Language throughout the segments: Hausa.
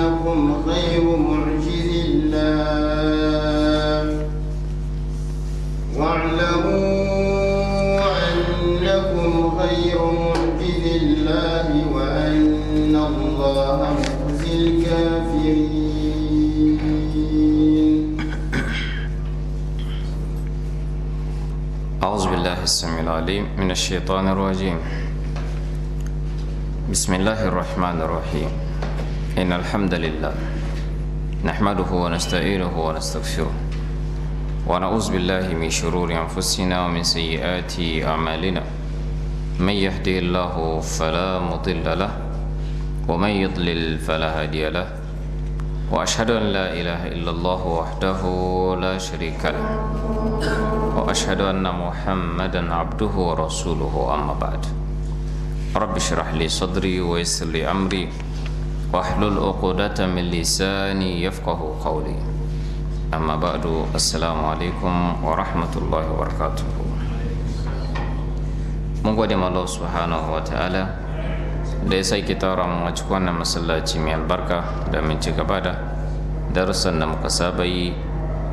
أنكم غير معجز الله واعلموا أنكم غير معجز الله وأن الله مخزي الكافرين. أعوذ بالله السميع العليم من الشيطان الرجيم. بسم الله الرحمن الرحيم. إن الحمد لله نحمده ونستعينه ونستغفره ونعوذ بالله من شرور أنفسنا ومن سيئات أعمالنا. من يهده الله فلا مضل له ومن يضلل فلا هادي له، وأشهد أن لا إله إلا الله وحده لا شريك له، وأشهد أن محمدا عبده ورسوله. أما بعد، رب اشرح لي صدري ويسر لي أمري واحلل عقدة من لساني يفقه قولي. أما بعد، السلام عليكم ورحمة الله وبركاته. Mun gode ma Allah subhanahu wa ta'ala da ya sake tara mu a cikin wannan masallaci mai albarka domin ci gaba da darussan da muka saba yi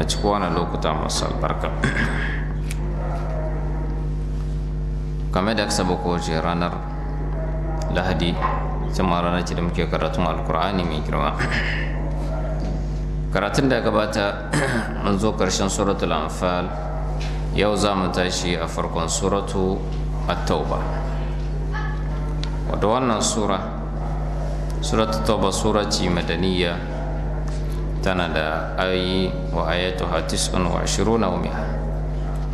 a cikin wannan lokuta masu albarka. Kamar da aka saba kowace ranar Lahadi, sama ranar ce da muke karatun Alkur'ani mai girma. Karatun da gabata mun zo karshen suratul Anfal, yau za mu tashi a farkon suratu At-Tauba. Wadda wannan sura, suratu Tauba, sura ce madaniya, tana da ayoyi wa ayatuha tis'un wa ashiruna wa mi'a,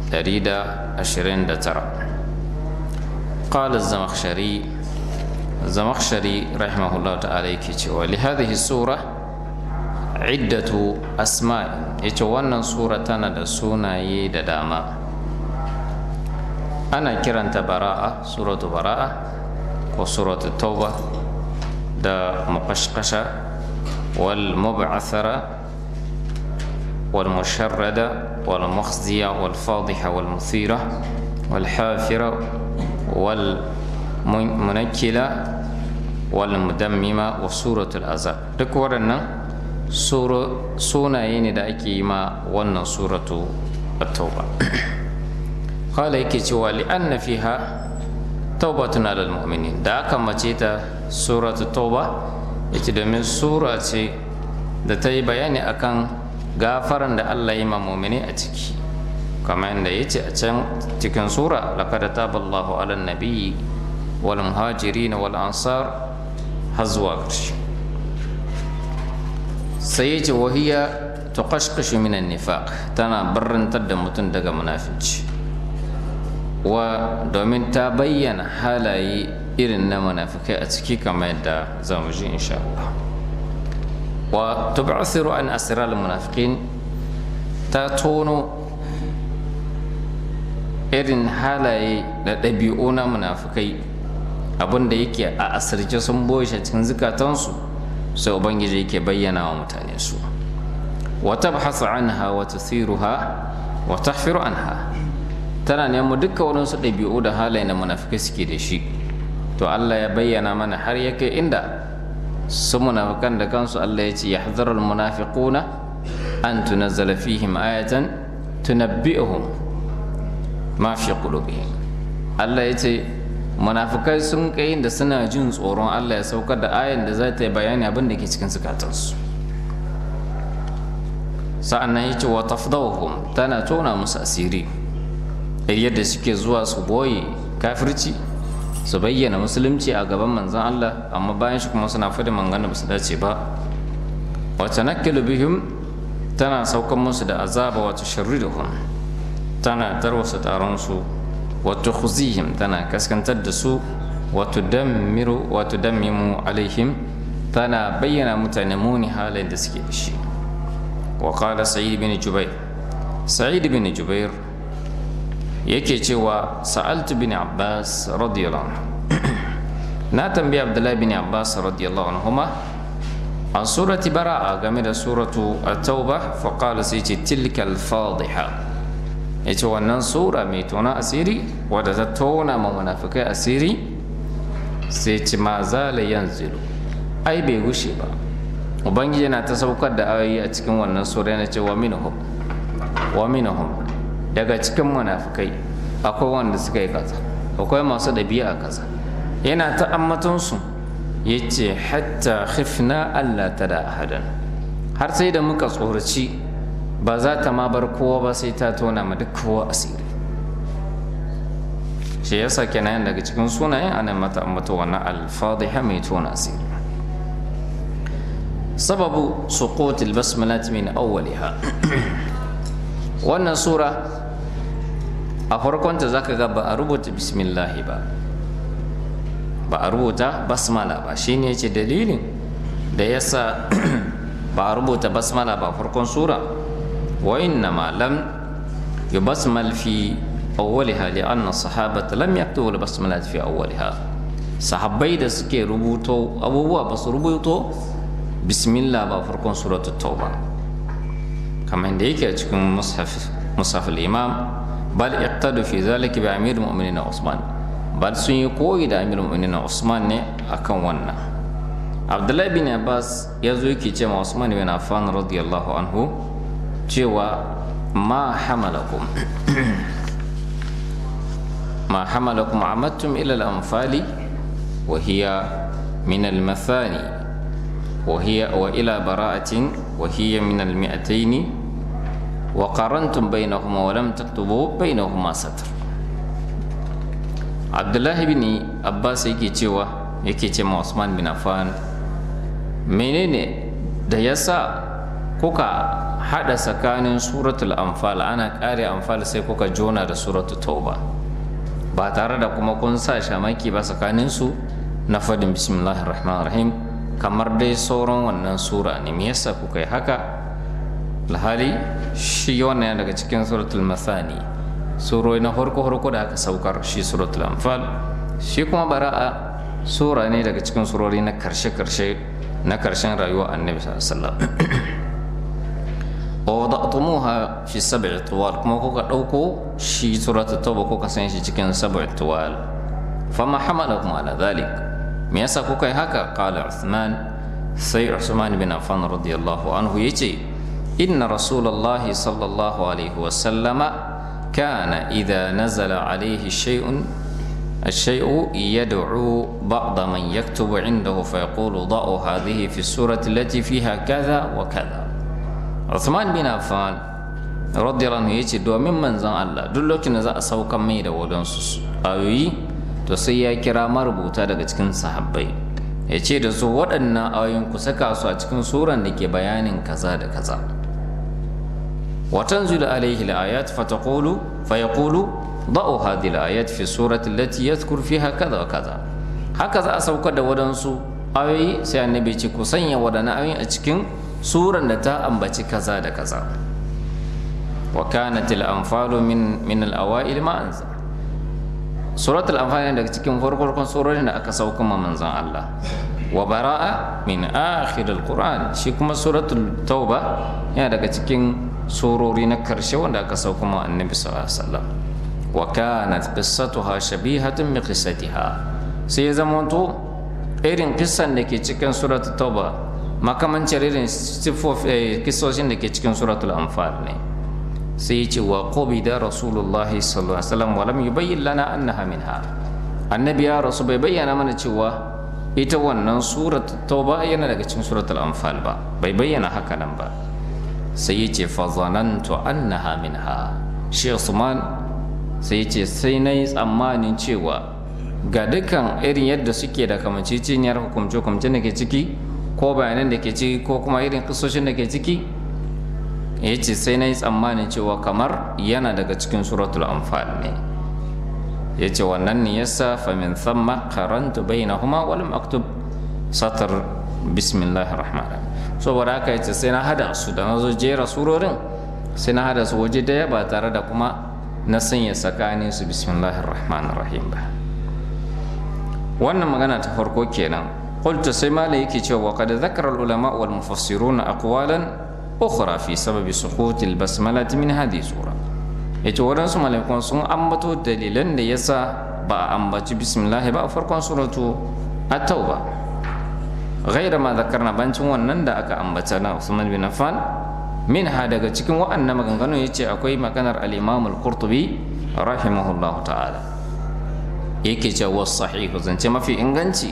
129. Qala az-Zamakhshari, Zamakhshari rahimahullah ta'ala yake cewa li hadhihi sura iddatu asma'in, yace wannan sura tana da sunaye da dama. Ana kiranta Bara'a, suratu Bara'a ko suratu Tauba, da muqashqasha wal mub'athara wal musharrada wal mukhziya wal fadiha wal muthira wal hafira wal munakkila wal mudammima wa suratul azab. Duk waɗannan sunaye ne da ake yi ma wannan suratu At-Tauba. Kala yake cewa li'anna fiha taubatun alal mu'minin, da aka mace ta suratu Tauba, yace domin sura ce da ta yi bayani akan gafaran da Allah ya yi ma mu'mini a ciki, kamar yadda yace a can cikin sura laqad taballahu alan nabiyyi wal muhajirin wal ansar har zuwa ƙarshe. Sai yace wahiya tuqashqashu minan nifaq, tana barrantar da mutum daga munafici, wa domin ta bayyana halaye irin na munafikai a ciki, kamar yadda za mu ji insha Allah. Wa tub'athiru an asrar munafiqin, ta tono irin halaye da ɗabi'u na munafikai, abin da yake a asirce sun boye shi cikin zukatansu, sai Ubangiji yake bayyana wa mutane su. Wa tabhasu anha wa tuthiruha wa tahfiru anha, tana nemo dukkan waɗansu ɗabi'u da halaye na munafikai suke da shi. To Allah ya bayyana mana har ya kai inda su munafikan da kansu Allah ya ce yahdharul munafiquna an tunazzala fihim ayatan tunabbi'uhum ma fi qulubihim. Allah ya ce munafikai sun kai inda suna jin tsoron Allah ya saukar da ayan da za ta yi bayani abin da ke cikin zukatansu. Sa'annan ya ce wa tafdawhum, tana tona musu asiri yadda suke zuwa su boye kafirci su bayyana musulunci a gaban manzon Allah, amma bayan shi kuma suna fadi mangana ba su dace ba. Wa tanakkalu bihim, tana saukan musu da azaba. Wa tusharriduhum, tana tarwasa taron su. Wa tukhzihim, tana kaskantar da su. Wa tudammiru wa tudammimu alaihim, tana bayyana mutane muni halin da suke da shi. Wa qala Sa'id bin Jubair, Sa'id bin Jubair yake cewa sa'altu bin Abbas radiyallahu anhu, na tambayi Abdullahi bin Abbas radiyallahu anhuma an surati Bara'a, game da suratu At-Tauba. Fa qala, sai ce tilka al-fadiha, yace wannan sura mai tona asiri wadda ta tona ma munafikai asiri. Sai ce ma zala yanzilu, ai bai gushe ba. Ubangiji yana ta saukar da ayoyi a cikin wannan sura, yana cewa minhum wa minhum, daga cikin munafikai akwai wanda suka yi kaza, akwai masu ɗabi'a kaza, yana ta ambaton su. Yace hatta khifna alla tada ahadan, har sai da muka tsoraci ba za ta ma bar kowa ba sai ta tona ma duk kowa asiri. Shi yasa kenan daga cikin sunayen ana mata ambato wannan al-fadiha, mai tona asiri. Sababu suqut al-basmala min awwaliha. Wannan sura a farkonta zaka ga ba a rubuta bismillah ba, ba a rubuta basmala ba. Shine yace dalilin da yasa ba a rubuta basmala ba farkon sura. Wa innama lam yubasmal fi awwaliha li'anna sahabata lam yaktubu al-basmala fi awwaliha. Sahabbai da suke rubuto abubuwa ba su rubuto bismillah ba farkon suratul tauba, kamar da yake a cikin mushaf al-imam. Bal iqtadu fi zalika bi amir mu'minin Usman, bal sun yi koyi da amir mu'minin Usman ne akan wannan. Abdullahi bin Abbas ya zo yake ce ma Usman bin Affan radiyallahu anhu cewa ma hamalakum ma hamalakum amattum ila al-anfali wa hiya min al-mathani wa hiya wa ila bara'atin wa hiya min al-mi'atayn wa qarantum bainahuma wa lam taktubu bainahuma satr. Abdullahi bin Abbas yake cewa, yake ce ma Usman bin Affan, menene da yasa kuka hada tsakanin suratul anfal, ana kare anfal sai kuka jona da suratul tauba ba tare da kuma kun sa shamaki ba tsakanin su na fadin bismillahir rahmanir rahim, kamar dai sauran wannan sura ne, me yasa kuka yi haka? Alhali shi wannan daga cikin suratul mathani, surori na farko farko da aka saukar shi suratul anfal. Shi kuma bara'a sura ne daga cikin surori na karshe karshe na karshen rayuwa annabi sallallahu alaihi wasallam. Wa wada'tumuha fi sab'i tuwal, kuma kuka dauko shi suratul tauba kuka san shi cikin sab'i tuwal. Fama hamalakum ala dhalik, me yasa kuka yi haka? Qala Uthman, sai Uthman bin Affan radiyallahu anhu yace inna rasulullahi sallallahu alaihi wasallama كان إذا نزل عليه الشيء يدعو بعض من يكتب عنده فيقول ضعوا هذه في السورة التي فيها كذا وكذا. عثمان بن عفان رضي الله عنه yace domin manzon Allah duk lokacin da za a saukan mai da wadansu ayoyi to sai ya kira marubuta daga cikin sahabbai ya ce da su waɗannan ayoyin ku saka su a cikin suran da ke bayanin kaza da kaza. وتنزل عليه الآيات فتقول فيقول ضعوا هذه الآيات في السورة التي يذكر فيها كذا وكذا. هكذا أسوك دودنسو أي سي النبي ku sanya waɗannan ayoyin a cikin suran da ta ambaci kaza da kaza. وكانت الأنفال من الأوائل ما أنزل. سورة الأنفال daga cikin farkon surorin da aka sauka ma manzon Allah. Wa bara'a min akhir al-Qur'an, shi kuma suratul Tauba yana daga cikin surori na karshe wanda aka sauka ma annabi sallallahu alaihi wasallam. Wa kanat qissatuha shabihatun bi qissatiha, sai ya zamanto irin kissan da ke cikin suratul Tauba makamancin irin kissoshin da ke cikin suratul Anfal ne. Sai ya ce wa qubida rasulullahi sallallahu alaihi wasallam wa lam yubayyin lana annaha minha. Annabi ya rasu bai bayyana mana cewa ita wannan suratul Tauba yana daga cikin suratul Anfal ba, bai bayyana haka nan ba. Sai ya ce fa zanantu annaha minha. Shi Usman sai ya ce sai na yi tsammanin cewa ga dukkan irin yadda suke da kamanceceniyar hukumce-hukumcen da ke ciki ko bayanan da ke ciki ko kuma irin kisoshin da ke ciki, ya ce sai na yi tsammanin cewa kamar yana daga cikin suratul Anfal ne. Ya ce wannan ne yasa fa min thamma qarantu bainahuma wa lam aktub satr bismillahir rahmanir rahim. Saboda haka yace sai na hada su da nazo jera surorin sai na hada su waje daya ba tare da kuma na sanya tsakanin su bismillahir rahmanir rahim ba. Wannan magana ta farko kenan. Qultu, sai malai yake cewa qad dhakara al ulama wal mufassirun aqwalan ukhra fi sababi suqut al basmalati min hadhihi sura. Yace waɗansu malaikun sun ambato dalilan da yasa ba a ambaci bismillah ba a farkon suratu at-tauba. Ghaira ma zakarna, bancin wannan da aka ambata na Usman bin Affan, minha daga cikin wa'annan maganganun yace akwai maganar al-Imam al-Qurtubi rahimahullahu ta'ala, yake cewa sahihu, zance mafi inganci,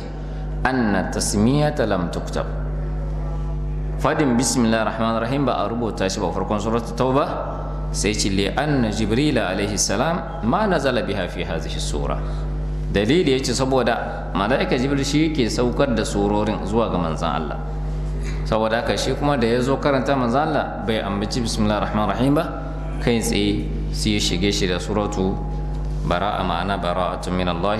anna tasmiyata lam tuktab, fadin bismillahir rahmanir rahim ba a rubuta shi ba farkon suratul tauba. Sai ce li anna jibril alaihi salam ma nazala biha fi hadhihi sura. Dalili yace saboda malaika jibril shi yake saukar da surorin zuwa ga manzon Allah, saboda haka shi kuma da ya zo karanta manzon Allah bai ambaci bismillahir rahmanir rahim ba, kai tsaye sai ya shige shi da suratu bara'a, ma'ana bara'atun min Allah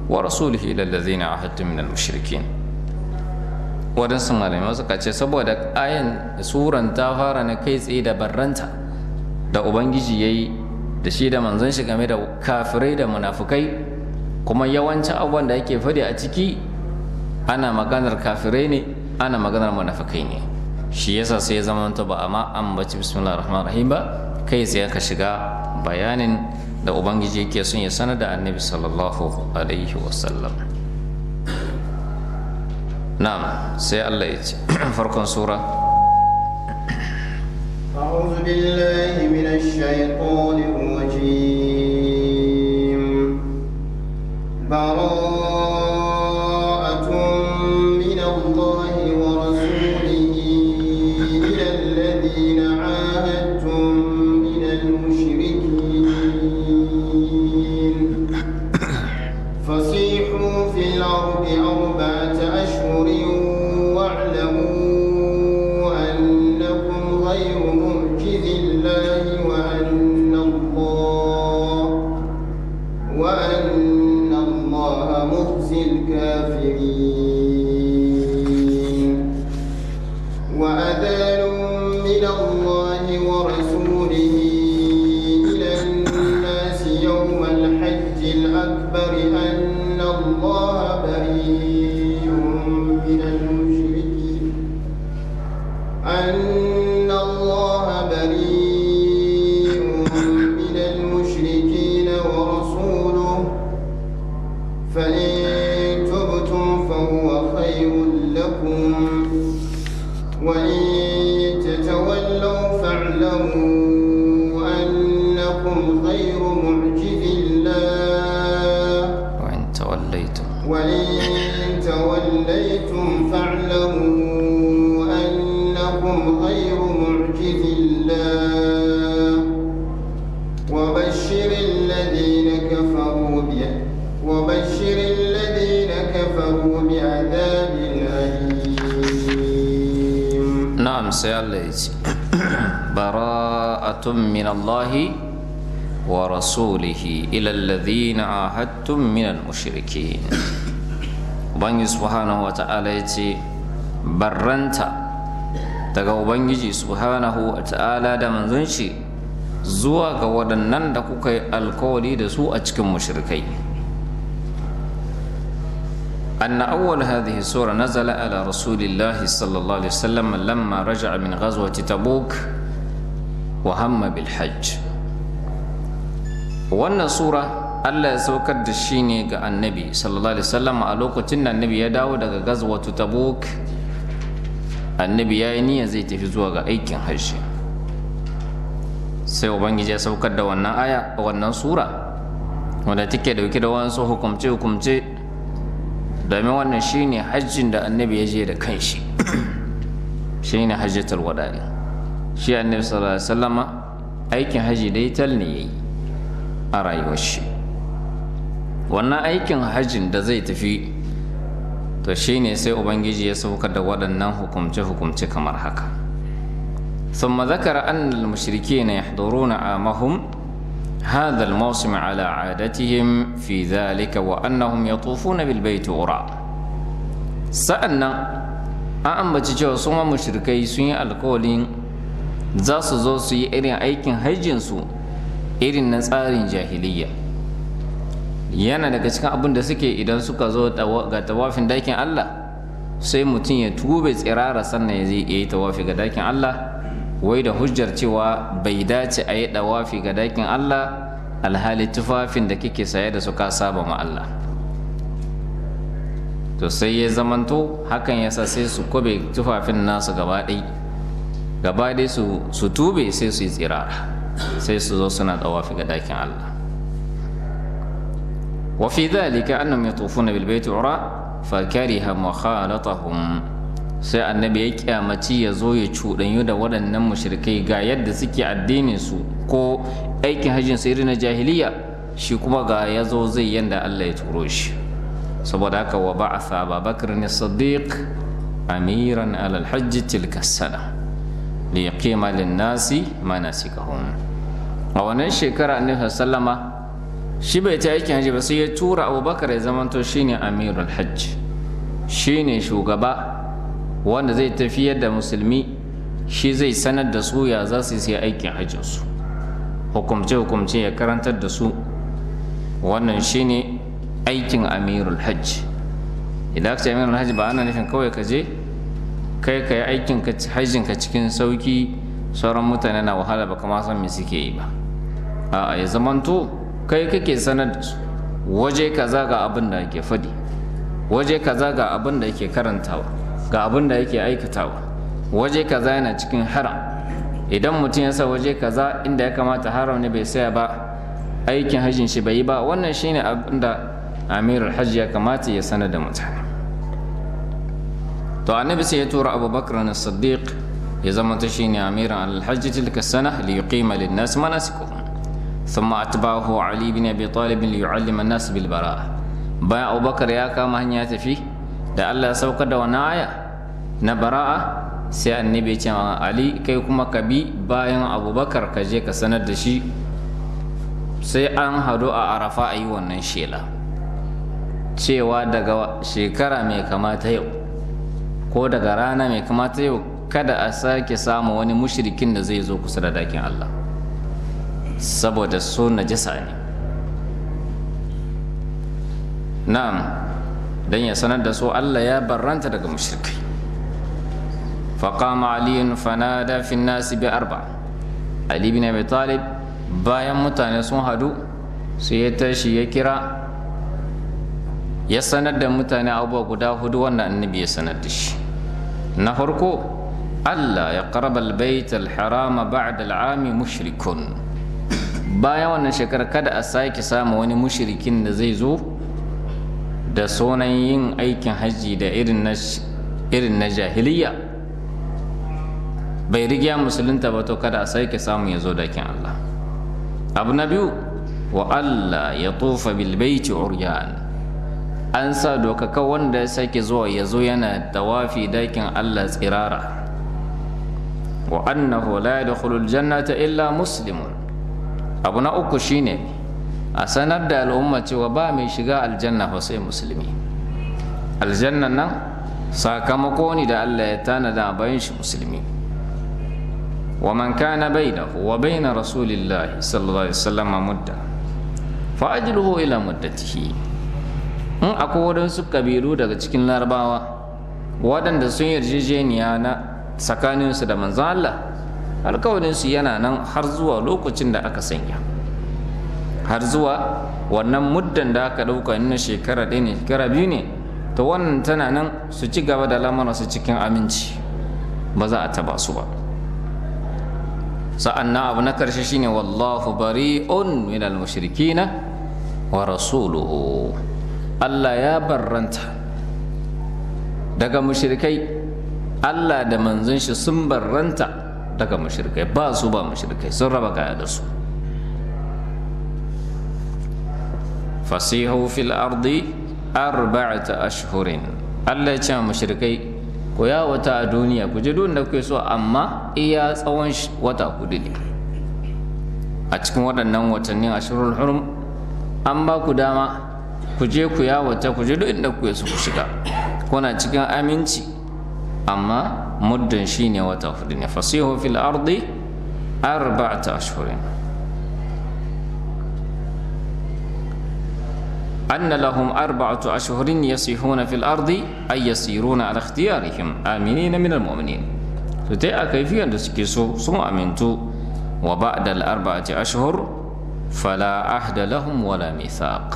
wa rasulihi ila allazina ahadtum min al-mushrikin. Wadansu malamai suka ce saboda ayan suran ta fara ne kai tsaye da barranta da ubangiji yayi da shi da manzon shi game da kafirai da munafukai, kuma yawancin abubuwan da yake fadi a ciki ana maganar kafirai ne, ana maganar munafukai ne, shi yasa sai ya zama ba amma ambaci bismillahir rahmanir rahim ba, kai tsaye ka shiga bayanin da ubangiji yake son ya sanar da annabi sallallahu alaihi wasallam. Na'am, sai Allah ya ce farkon sura. أعوذ بالله من الشيطان الرجيم. براءة من الله ورسوله إلى الذين عاهدتم من المشركين فصيحوا في الأرض 4 أشهر واعلموا أنكم غير معجز الله وأن الله مخزي الكافرين. وأذان من الله ورسوله إلى الناس يوم الحج الأكبر أن الله بريء من المشركين أن الله بريء من المشركين ورسوله فإن تبتم فهو خير لكم وإن تتولوا فاعلموا أنكم غير معجز الله وإن توليتم فاعلموا أنكم غير معجز الله وبشر الذين كفروا بعذاب أليم. نعم، سيالله براءة من الله ورسوله إلى الذين عاهدتم من المشركين. Ubangiji subhanahu wa ta'ala ya ce barranta daga Ubangiji subhanahu wa ta'ala da manzon shi zuwa ga waɗannan da kuka yi alkawari da su a cikin mushrikai. أن أول هذه السورة نزل على رسول الله صلى الله عليه وسلم لما رجع من غزوة تبوك وهم بالحج. Wannan sura Allah ya saukar da shi ne ga annabi sallallahu alaihi wasallam a lokacin da annabi ya dawo daga gazwatu Tabuk. Annabi ya yi niyya zai tafi zuwa ga aikin hajji, sai ubangiji ya saukar da wannan aya, wannan sura wanda take dauke da wasu hukumce hukumce, domin wannan shine hajjin da annabi ya je da kanshi, shine hajjatul wada'i. Shi annabi sallallahu alaihi wasallama aikin hajji dai tal ne yayi a rayuwar shi. Wannan aikin hajjin da zai tafi to shine sai ubangiji ya saukar da waɗannan hukumce-hukumce kamar haka. ثم ذكر أن المشركين يحضرون عامهم هذا الموسم على عادتهم في ذلك وأنهم يطوفون بالبيت وراء. سألنا أن cewa su ma mushrikai sun yi alkawalin za su zo su yi irin aikin hajjinsu irin na tsarin jahiliya. Yana daga cikin abin da suke idan suka zo ga tawafin dakin Allah, sai mutum ya tube tsirara sannan ya zai yi tawafi ga dakin Allah, wai da hujjar cewa bai dace a yi tawafi ga dakin Allah alhali tufafin da kike saye da su ka saba ma Allah. To sai ya zamanto hakan yasa sai su kobe tufafin nasu gaba ɗaya su tube, sai su yi tsirara, sai su zo suna tsawafi ga dakin Allah. Wa fi dhalika annahum yatufuna bil baiti ura fa kariha mukhalatahum. Sai annabi ya kyamaci ya zo ya cuɗanyu da waɗannan mushrikai, ga yadda suke addinin su ko aikin hajjin su irin na jahiliya, shi kuma ga ya zo zai yanda Allah ya turo shi. Saboda haka wa ba'atha Abubakar as-Siddiq amiran ala al-hajj tilka sana li yaqima lin-nasi manasikahum. A wannan shekara annabi sallama shi bai ta aikin hajji ba, sai ya tura Abubakar ya zamanto shine amirul hajj, shine shugaba wanda zai tafiyar da musulmi, shi zai sanar da su ya za su yi aikin hajjinsu, hukumce-hukumce ya karantar da su. Wannan shine aikin amirul hajj. Idan aka ce amirul hajj ba ana nufin kawai ka je kai ka yi aikin hajjinka cikin sauki, sauran mutane na wahala ba kama san me suke yi ba. A'a, ya zamanto kai kake sanar da su waje kaza ga abin da ake faɗi, waje kaza ga abin da ake karantawa, ga abin da yake aikatawa, waje kaza yana cikin haram. Idan mutum ya sa waje kaza inda ya kamata haram ne bai saya ba, aikin hajjin shi bai yi ba. Wannan shine abin da amirul hajji ya kamata ya sanar da mutane. To annabi sai ya tura Abubakar as-Siddiq ya zama ta shine amiran al-hajji tilka sana li yuqima lin-nas manasikuhum. Thumma atba'ahu Ali bin Abi Talib li yu'allima an-nas bil bara'a. Bayan Abubakar ya kama hanya tafi da Allah ya saukar da wani aya na bara'a, sai annabi ya ce ma Ali, kai kuma ka bi bayan Abubakar ka je ka sanar da shi, sai an hadu a Arafa a yi wannan shela cewa daga shekara mai kamata yau ko daga rana mai kamata yau kada a sake samu wani mushrikin da zai zo kusa da dakin Allah, saboda su najasa ne. Na'am, dan ya sanar da su Allah ya barranta daga mushrikai. Faqama Ali fanada fi an-nas bi arba. Ali bin Abi Talib bayan mutane sun hadu sai ya tashi ya kira, ya sanar da mutane abubuwa guda hudu wanda annabi ya sanar da shi. Na farko, Allah ya qaraba al-bait al-harama ba'da al-ami mushrikun. Bayan wannan shekarar kada a sake samu wani mushrikin da zai zo da sunan yin aikin hajji da irin na jahiliya, bai riga musulunta ba, to kada a sake samu ya zo dakin Allah. Abu na biyu, wa Allah ya tufa bil baiti uryan. An sa doka kan wanda ya sake zuwa ya zo yana tawafi dakin Allah tsirara. Wa annahu la yadkhulul jannata illa muslimun. Abu na uku shine a sanar da al'umma cewa ba mai shiga aljanna fa sai musulmi. Aljannan nan sakamako ne da Allah ya tanada bayan shi musulmi. Wa man kana bainahu wa bain rasulillahi sallallahu alaihi wasallam mudda fa ajluhu ila muddatihi. In akwai waɗansu kabilu daga cikin larabawa waɗanda sun yarjejeniya na tsakaninsu da manzon Allah, alkawarinsu yana nan har zuwa lokacin da aka sanya, har zuwa wannan muddan da aka ɗauka na shekara ɗaya ne, shekara biyu ne, to wannan tana nan su ci gaba da lamuransu cikin aminci, ba za a taba su ba. Sa'an nan abu na ƙarshe shine wallahu bari'un minal mushrikina wa rasuluhu. Allah ya barranta daga mushrikai, Allah da manzon shi sun barranta daga mushrikai, ba su ba mushrikai, sun raba kaya da su. Fasihu fil ardi arba'ata ashhurin. Allah ya ce mushrikai ku ya wata a duniya, ku ji duk da kuke so, amma iya tsawon wata hudu ne. A cikin waɗannan watannin ashhurul hurum an ba ku dama ku je ku yawata, ku je duk inda kuke so ku shiga, kuna cikin aminci, amma muddin shine wata hudu ne. Fasihu fil ardi arba'ata ashhurin. أن لهم 4 أشهر يسيحون في الأرض أي يسيرون على اختيارهم آمنين من المؤمنين. فتأ كيفية سكيسو ثم أمنتو. وبعد 4 أشهر فلا عهد لهم ولا ميثاق.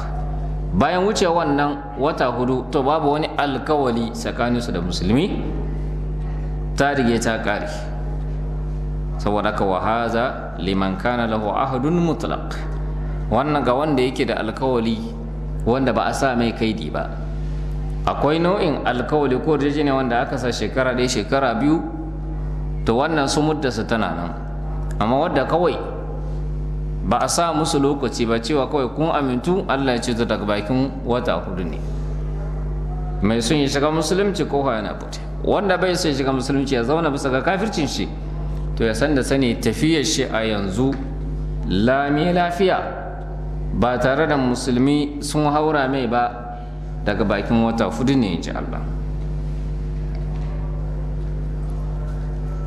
Bayan wuce wannan wata 4 to babu wani alkawali tsakaninsu da musulmi, ta rige ta kare. Saboda haka wa haza liman kana lahu ahdun mutlaq, wannan ga wanda yake da alkawali wanda ba a sa mai kaidi ba. Akwai nau'in alkawali ko ne wanda aka sa shekara 1 shekara 2, to wannan su muddarsa tana nan. Amma wadda kawai ba a sa musu lokaci ba, cewa kawai kun amintu, Allah ya ce to daga bakin wata 4 ne. Mai son ya shiga musulunci ko yana bude, wanda bai son ya shiga musulunci ya zauna bisa ga kafircin shi, to ya san da sani tafiyar shi a yanzu lami lafiya ba tare da musulmi sun haura mai ba, daga bakin wata 4 ne in ji Allah.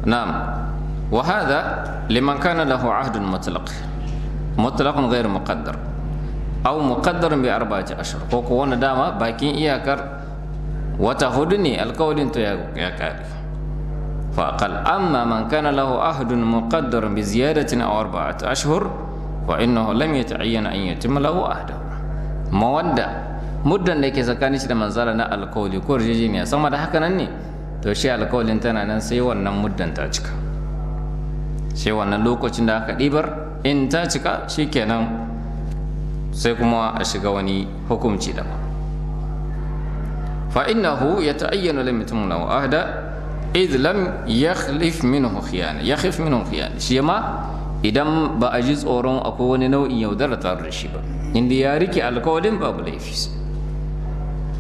Na'am, wa hadha liman kana lahu ahdun mutlaq, mutlaqun ghayr muqaddar aw muqaddarun bi 4 ashhur, ko ko wanda dama bakin iyakar wata 4 ne alkawalin to ya kare. Fa aqal. Amma man kana lahu ahdun muqaddarun bi ziyadatin aw 4 ashhur fa innahu lam yata'ayyan an yatimma lahu ahdahu. Ma wanda muddan da yake tsakanin shi da manzala na alkawali ko yarjejeniya sama da haka nan ne, to shi alkawalin tana nan sai wannan muddan ta cika, sai wannan lokacin da aka ɗibar in ta cika shikenan, sai kuma a shiga wani hukunci daban. Fa innahu yata'ayyanu lam yatimma lahu ahda idh lam yakhlif minhu khiyana, yakhif minhu khiyana. Shi ma idan ba a ji tsoron akwai wani nau'in yaudara tare da shi ba, inda ya rike alkawalin babu laifi.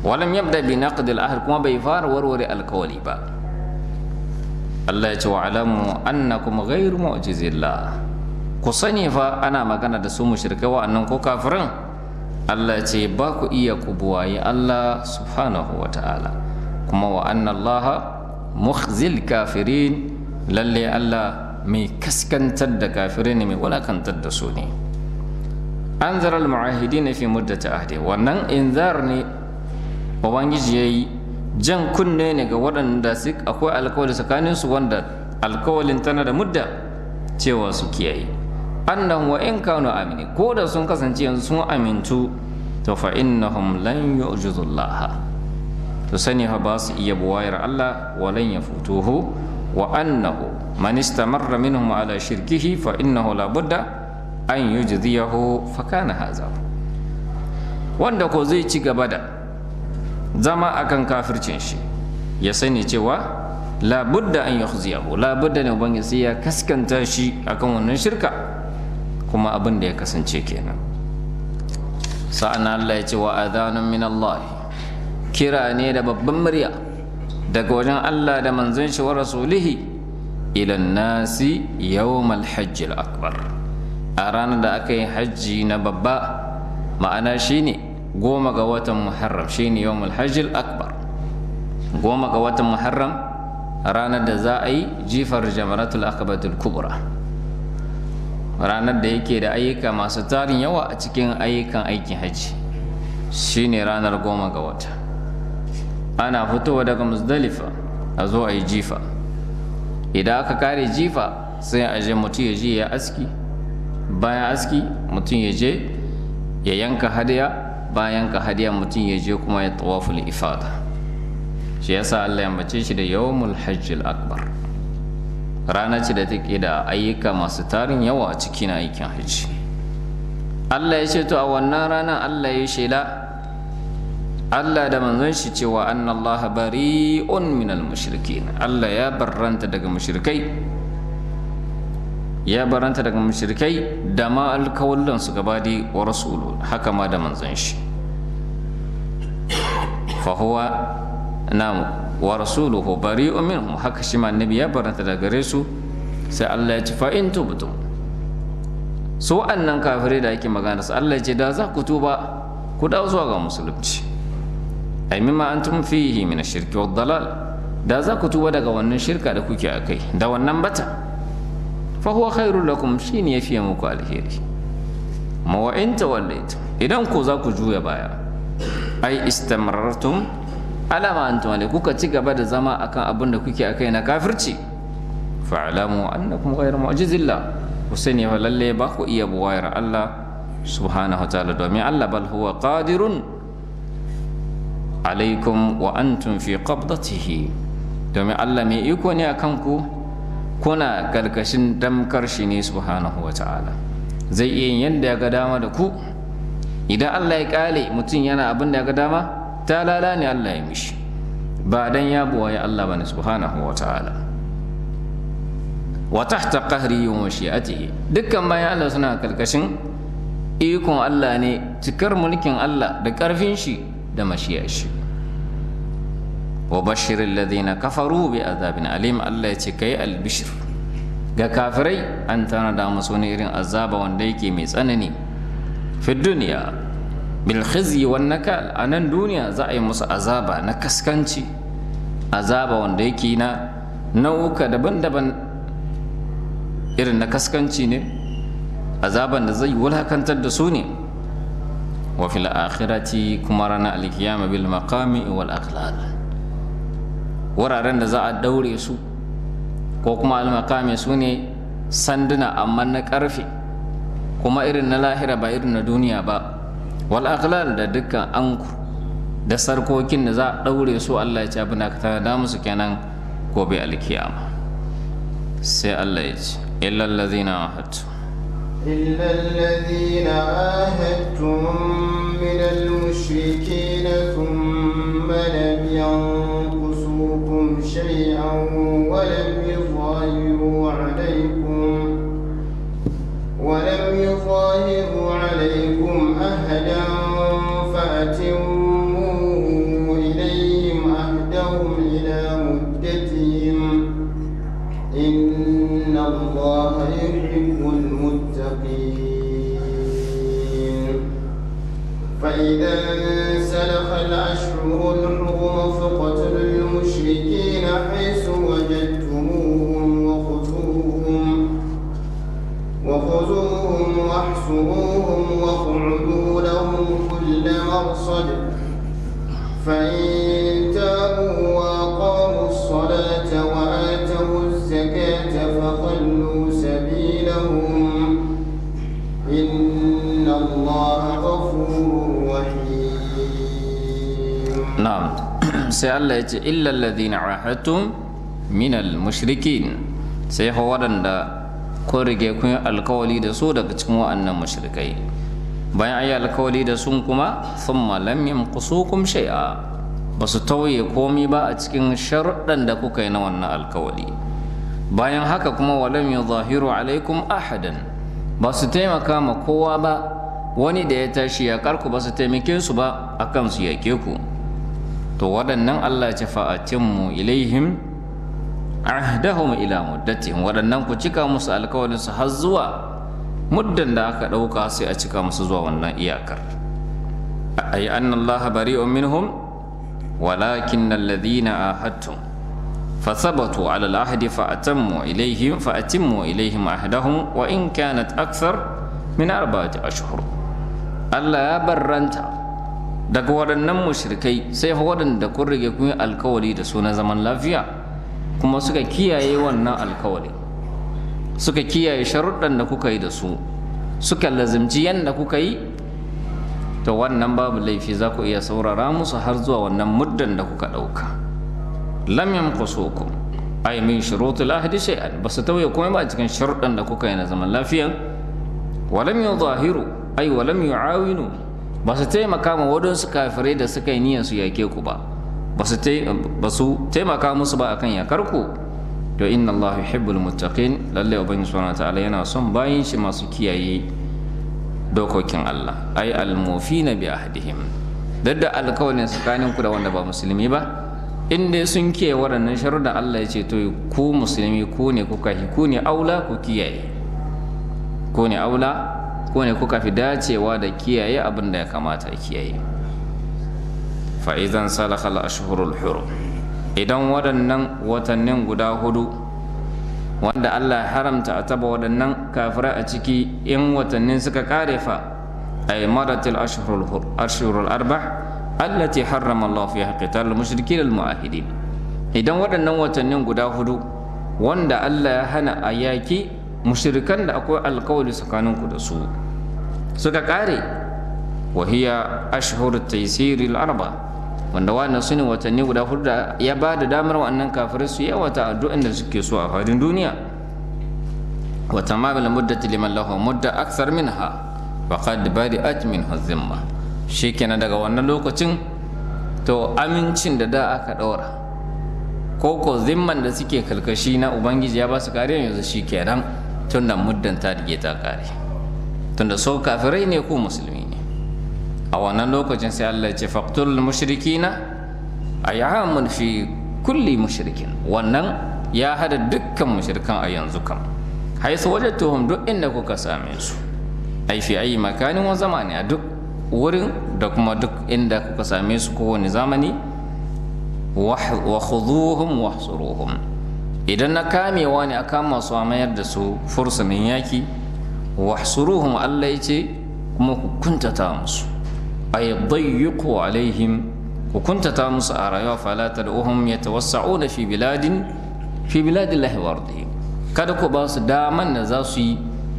Walam yabda bi naqd al-ahd, kuma bai fara warware alkawali ba. Allah ya ce wa alamu annakum ghayru mu'jizillah. Ku sani fa ana magana da su mushrikai wa'annan ko kafirin. Allah ya ce ba ku iya ku buwaye Allah subhanahu wa ta'ala, kuma wa anna Allah mukhzil kafirin, lalle Allah mai kaskantar da kafirai ne, mai wulakantar da su ne. Anzar al-mu'ahidin fi muddati ahdi, wannan inzar ne Ubangiji yayi, jan kunne ne ga waɗanda akwai alkawali tsakanin su, wanda alkawalin tana da mudda cewa su kiyaye. Annahum wa in kanu amini, ko da sun kasance yanzu sun amintu, to fa innahum lan yu'jizullaha, to sani fa ba su iya buwayar Allah, wa lan yafutuhu, wa annahu man istamarra minhum ala shirkihi fa innahu la budda an yujziyahu fa kana haza. Wanda ko zai ci gaba da zama akan kafircin shi, ya sani cewa la budda an yukhziyahu, la budda ne ubangiji sai ya kaskanta shi akan wannan shirka, kuma abin da ya kasance kenan. Sa'an Allah ya ce wa adhanun min Allah, kira ne da babban murya daga wajen Allah da manzon shi wa rasulihi ila nasi yawmal hajj akbar, a ranar da aka yi hajji na babba, ma'ana shine 10 ga watan Muharram, shine yawmul hajj akbar. 10 ga watan Muharram, ranar da za a yi jifar jamaratul aqabatul kubra, ranar da yake da ayyuka masu tarin yawa a cikin ayyukan aikin hajji, shine ranar 10 ga wata. Ana fitowa daga Muzdalifa a zo a yi jifa. Idan aka kare jifa sai a je mutum ya je ya aski, bayan aski mutum ya je ya yanka hadiya, bayan yanka hadiya mutum ya je kuma ya tawaful ifada. Shi yasa Allah ya ambace shi da yawmul hajjil akbar, rana ce da take da ayyuka masu tarin yawa a cikin aikin hajji. Allah ya ce to a wannan rana Allah ya shela Allah da manzon shi cewa annallaha bari'un minal mushrikin, Allah ya barranta daga mushrikai, ya barranta daga mushrikai da ma alkawallan su gabadi wa rasulu, haka ma da manzon shi. Fa huwa nam wa rasuluhu bari'un minhum, haka shi ma annabi ya barranta daga gare su. Sai Allah ya ce fa in tubtum, su wa'annan kafirai da ake magana su, Allah ya ce da za ku tuba ku dawo zuwa ga musulunci, ai mimma antum fihi min ash-shirki wad dalal, da za ku tuba daga wannan shirka da kuke akai da wannan bata, fa huwa khairul lakum, shine yafi muku alheri. Ma wa in tawallaytum, idan ku za ku juya baya, ai istamarartum ala ma antum alai, kuka ci gaba da zama akan abin da kuke akai na kafirci, fa'lamu annakum ghayru mu'jizillah, ku sani fa lalle ba ku iya buwayar Allah, subhanahu ta'ala, domin Allah bal huwa qadirun alaikum wa antum fi qabdatihi, domin Allah mai iko ne akan ku, kuna karkashin damkar shi ne subhanahu wa ta'ala. Zai iya yin yadda ya ga dama da ku. Idan Allah ya kale mutum yana abin da ya ga dama, ta lala ne Allah ya mishi, ba dan ya buwaye Allah bane subhanahu wa ta'ala. Wa tahta qahri wa mashi'atihi, dukkan bayan Allah suna karkashin ikon Allah ne, cikar mulkin Allah da karfin shi da mashiyar shi. Wa bashiril ladina kafaru bi azabin alim, Allah ya ce kai albishir ga kafirai, an tanada musu wani irin azaba wanda yake mai tsanani. Fi duniya bil khizyi wan nakal, a nan duniya za a yi musu azaba na kaskanci, azaba wanda yake na nau'uka daban-daban irin na kaskanci ne, azaban da zai wulakantar da su ne. Wa fil akhirati, kuma ranar alkiyama, bil maqami wal aghlal, wuraren da za a daure su, ko kuma al maqami su ne sanduna amma na karfe, kuma irin na lahira ba irin na duniya ba. Wal aghlal, da dukkan anku da sarkokin da za a daure su, Allah ya ci abin da ka da musu kenan gobe alkiyama. Sai Allah ya ce illa allazina ahadtu إلا الذين عاهدتم من المشركين ثم لم ينقصوكم شيئا ولم يظاهروا عليكم أحدا فأتموا إليهم عهدهم إلى مدتهم إن الله يحب المتقين. فإذا انسلخ الأشهر الحرم فاقتلوا المشركين حيث وجدتموهم وخذوهم واحصروهم واقعدوا لهم كل مرصد، فإن تابوا وأقاموا الصلاة وآتوا الزكاة فخلوا سبيلهم إن الله غفور رحيم. نعم. sai Allah ya ce illa alladhina ahadtum min al-mushrikin, sai fa waɗanda kun rige kun yi alkawali da su daga cikin wa'annan mushrikai. Bayan ayi alkawali da sun kuma thumma lam yanqusukum shay'a, ba su tauye komi ba a cikin sharuɗan da kuka yi na wannan alkawali. Bayan haka kuma walam yuzahiru alaikum ahadan, ba su taimaka ma kowa ba, wani da ya tashi ya karku ba su taimake su ba akan su yake ku. To waɗannan Allah ya ce fa'atimmu ilaihim ahdahum ila muddatihim, waɗannan ku cika musu alkawalin su har zuwa muddan da aka ɗauka, sai a cika musu zuwa wannan iyakar. Ay anna Allah bari'un minhum walakin alladhina ahadtum fathabatu ala al-ahdi fa'atammu ilaihim fa'atimmu ilaihim ahdahum wa in kanat akthar min 4 ashhur. Allah ya barranta daga waɗannan mushrikai sai fa waɗanda kun rige kun yi alkawali da su na zaman lafiya, kuma suka kiyaye wannan alkawali, suka kiyaye sharuɗan da kuka yi da su, suka lazimci yadda kuka yi, to wannan babu laifi, za ku iya saurara musu har zuwa wannan muddan da kuka ɗauka. Lam yanqusukum ay min shurutil ahdi shay'an, ba su tauye komai ba a cikin sharuɗan da kuka yi na zaman lafiya. Wa lam yuzahiru ay wa lam yu'awinu, ba su taimaka ma waɗansu kafirai da suka yi niyyar su yake ku ba, ba su taimaka musu ba akan yakar ku. To inna Allah yuhibbul muttaqin, lalle ubangiji subhanahu wataala yana son bayin shi masu kiyaye dokokin Allah, ay almufina bi ahdihim, duk da alkawalin tsakanin ku da wanda ba musulmi ba, in dai sun kiyaye waɗannan sharuɗan Allah ya ce to ku musulmi ku ne kuka hi, ku ne aula ku kiyaye, ku ne aula, ku ne kuka fi dacewa da kiyaye abin da ya kamata a kiyaye. Fa idan salakha al-ashhurul hurum, idan waɗannan watannin guda hudu wanda Allah ya haramta a taba waɗannan kafirai a ciki, in watannin suka kare fa ay maratil ashhurul arba' allati harrama Allah fiha qital al-mushrikin al-mu'ahidin, idan waɗannan watannin guda hudu wanda Allah ya hana a yaki mushrikan da akwai alkawali tsakaninku da su suka kare. Wa hiya ashhur at-taysir al-arba, wanda wannan su ne watanni guda hudu da ya ba da damar wannan kafirai su yawata addu'an da suke so a fadin duniya. Wa tamamul muddati liman lahu mudda akthar minha faqad bari'at minhu dhimma. Shikenan daga wannan lokacin to amincin da da aka daura ko zimman da suke kalkashi na ubangiji ya ba su kariya yanzu shikenan, tunda muddan ta rige ta kare, tunda so kafirai ne ko musulmi ne. A wannan lokacin sai Allah ya ce faqtul mushrikina ayyamun fi kulli mushrikin, wannan ya hada dukkan mushrikan a yanzu kam, haisu wajadtuhum, duk inda kuka same su, ai fi ayi makanin wa zamani, a duk wurin da kuma duk inda kuka same su kowane zamani. Wa khuduhum wahsuruhum, idan na kamewa ne a kama su a mayar da su fursunin yaki. Wahsuruhum, Allah ya ce kuma ku kuntata musu, ay dayyiqu alaihim, ku kuntata musu a rayuwa. Fala tad'uhum yatawassa'una fi biladin fi biladillahi wa ardihi, kada ku ba su daman da za su yi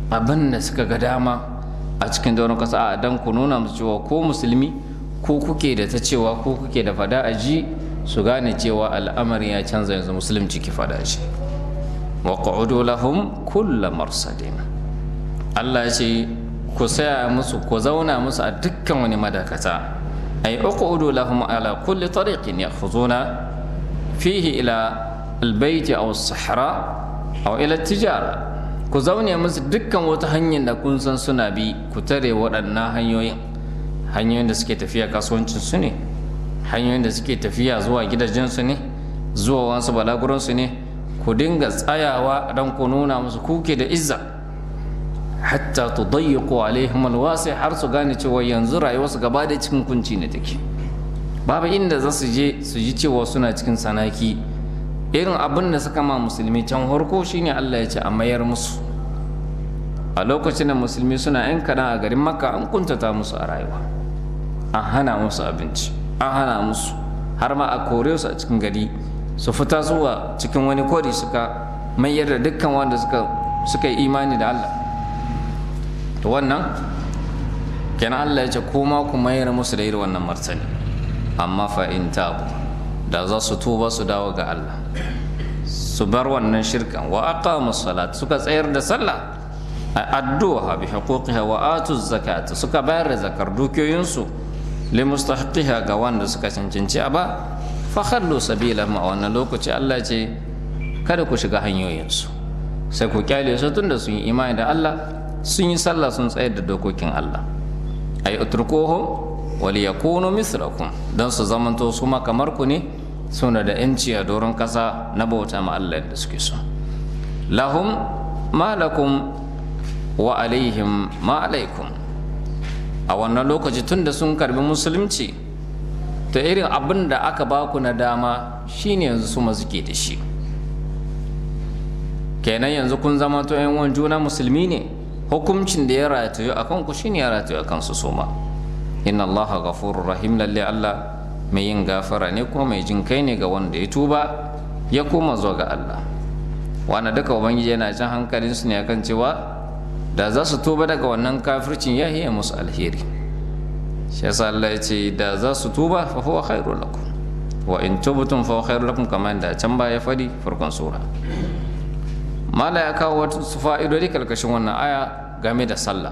abin da suka ga dama a cikin daurin kasa, a dan ku nuna musu cewa ko musulmi ko kuke da ta cewa ko kuke da fada a ji, su gane cewa al'amarin ya canza yanzu musulunci ki fada shi. Wa qu'udu lahum kulla marsadin, Allah ya ce ku saya musu, ku zauna musu a dukkan wani madakata. Ay uqudu lahum ala kulli tariqin ya'khuduna fihi ila albayt aw as-sahra aw ila tijara, ku zaune musu dukkan wata hanyar da kun san suna bi, ku tare waɗannan hanyoyin, hanyoyin da suke tafiya kasuwancin su ne, hanyoyin da suke tafiya zuwa gidajen su ne, zuwa wasu balaguran su ne, ku dinga tsayawa don ku nuna musu kuke da izza, hatta tudayyiqu alaihim alwasi, har su gane cewa yanzu rayuwarsu gaba da cikin kunci ne take, babu inda za su je su ji cewa suna cikin sanaki. Irin abin da suka ma musulmi can harko shine Allah ya ce a mayar musu. A lokacin da musulmi suna yan kaɗan a garin Makka, an kuntata musu a rayuwa, an hana musu abinci, an hana musu, har ma a kore su a cikin gari su fita zuwa cikin wani kori, suka mayar da dukkan wanda suka yi imani da Allah. To wannan kenan Allah ya ce koma ku mayar musu da irin wannan martani. Amma fa in tabu, da za su tuba su dawo ga Allah, su bar wannan shirkan, wa aqamu salat, suka tsayar da sallah, adduha bi huquqiha, wa atu zakata, suka bayar da zakar dukiyoyinsu, li mustahiqiha, ga wanda suka cancanci a ba, fa khallu sabilahum, a wannan lokaci Allah ya ce kada ku shiga hanyoyinsu, sai ku kyale su tunda sun yi imani da Allah, sun yi sallah, sun tsayar da dokokin Allah. Ay utrukuhum wal yakunu mithlakum, dan su zamanto su ma kamar ku ne, suna da yanci a doron kasa na bauta ma Allah da suke so. Lahum ma lakum wa alaihim ma alaikum. A wannan lokaci tunda sun karbi musulunci, to irin abin da aka baku na dama shine yanzu su ma suke da shi. Kenan yanzu kun zama to yan uwan juna musulmi ne, hukuncin da ya ratayu a kanku shine ya ratayu a kansu suma. Inna Allaha ghafurur rahim, lalle Allah mai yin gafara ne kuma mai jin kai ne ga wanda ya tuba ya koma zuwa ga Allah. Wannan duka ubangiji yana jan hankalin su ne akan cewa da za su tuba daga wannan kafircin ya hiya musu alheri. Shi yasa Allah ya ce da za su tuba fa huwa khairul lakum, wa in tubtum fa huwa khairul lakum, kamar da can baya fadi farkon sura. Mala ya kawo wasu fa'idodi karkashin wannan aya game da sallah.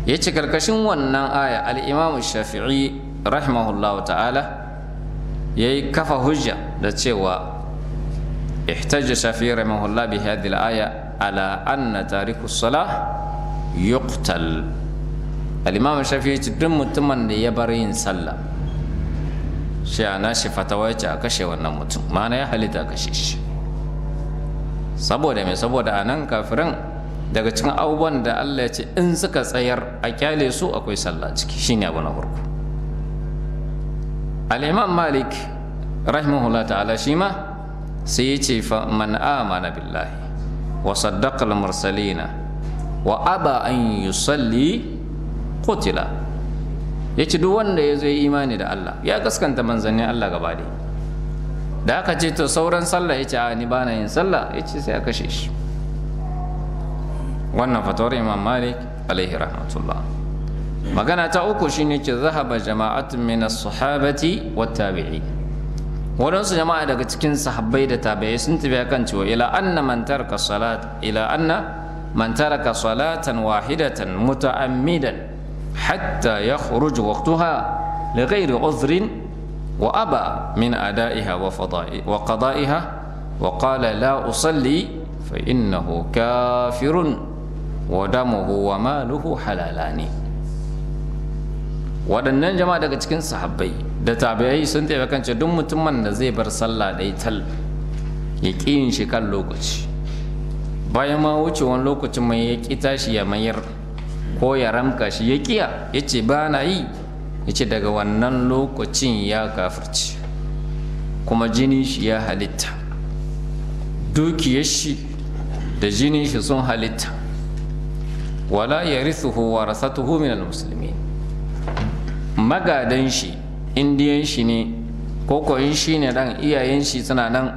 Ya ce karkashin wannan aya al'imamu Shafi'i rahimahullahu ta'ala ya yi kafa hujja da cewa ihtajja Shafi'i rahimahullah bi hadhihi al-aya ala anna tariku salah yuqtal. Al-imamu Shafi'i ce duk mutumin da ya bar yin sallah, shi ana shi fatawa ya ce a kashe wannan mutum, ma'ana ya halitta a kashe shi. Saboda mai? Saboda a nan kafiran daga cikin abubuwan da Allah ya ce in suka tsayar a kyale su akwai sallah ciki, shine abu na farko. Al-imam Malik rahimahullah ta'ala shi ma sai ya ce fa man amana billahi wa saddaqa al-mursalina wa aba an yusalli qutila. Yace duk wanda ya zo imani da Allah ya gaskanta manzannin Allah gaba ɗaya, da aka ce to sauran sallah ya ce a ni ba na yin sallah, ya ce sai a kashe shi. Wannan fatawar Imam Malik alaihi rahmatullah. Magana ta uku shine ce zahaba jama'atun min as-sahabati wat tabi'in. Waɗansu jama'a daga cikin sahabbai da tabi'ai sun tafi kan cewa ila anna man taraka salat ila anna man taraka salatan wahidatan muta'ammidan hatta yakhruj waqtaha li ghairi udhrin wa aba min ada'iha wa fada'i wa qada'iha wa qala la usalli fa innahu kafirun wa damuhu wa maluhu halalani. Waɗannan jama'a daga cikin sahabbai da tabi'ai sun tafi kan duk mutumin da zai bar sallah ɗai tal ya ƙi yin shi kan lokaci, bayan ma wucewan lokacin mai ya ƙi tashi ya mayar ko ya ramka shi ya ƙiya ya ce ba na yi, ya ce daga wannan lokacin ya kafirci, kuma jinin shi ya halitta, dukiyar shi da jinin shi sun halitta. Wala yarithuhu warasatuhu minal muslimin. Magadan shi indiyan shi ne ko ko in shi ne dan iyayen shi suna nan,